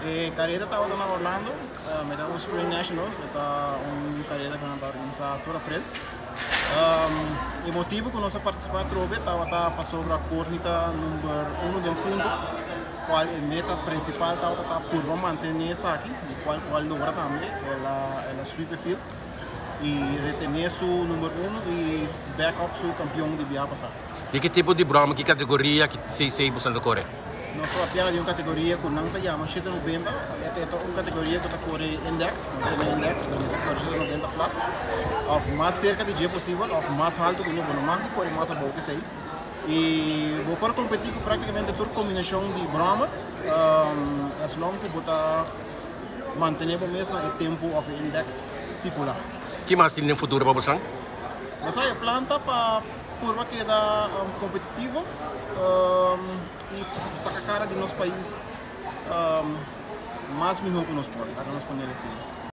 E kareda tabata na Orlando, e ta un Spring Nationals, e ta un kareda ku nan ta organisá tur aprel. E motibu ku nos a partisipá atrobe tabata pasobra Courtney ta number uno den punto, kual e meta prinsipal tabata ta purba mantené esaki, di kual ku a logra tambe, el a el a sweep e field i retené su number uno i back up su kampion di biaha pasá. Di ki tipo di bròma, ki kategoria, ki cc boso ta kore? Nos ta papia di un kategoria ku nan ta yama shete nobenta. E ta un kategoria ku ta kore index, nan ta yama index, bo mester kore shete nobenta flat òf mas serka di dje posibel òf mas haltu ku no, bo no mag di kore mas abou ku esei. I bo por kompetí ku praktikamente tur kombinashon di bròma as long ku bo ta mantené bo mes na e tempu òf e index stipulá. Ki mas tin den futuro pa bosan? Nos a e planta pa Purba keda competitivo y saca cara di nos pais mas miho cu nos por, laga nos ponel asina.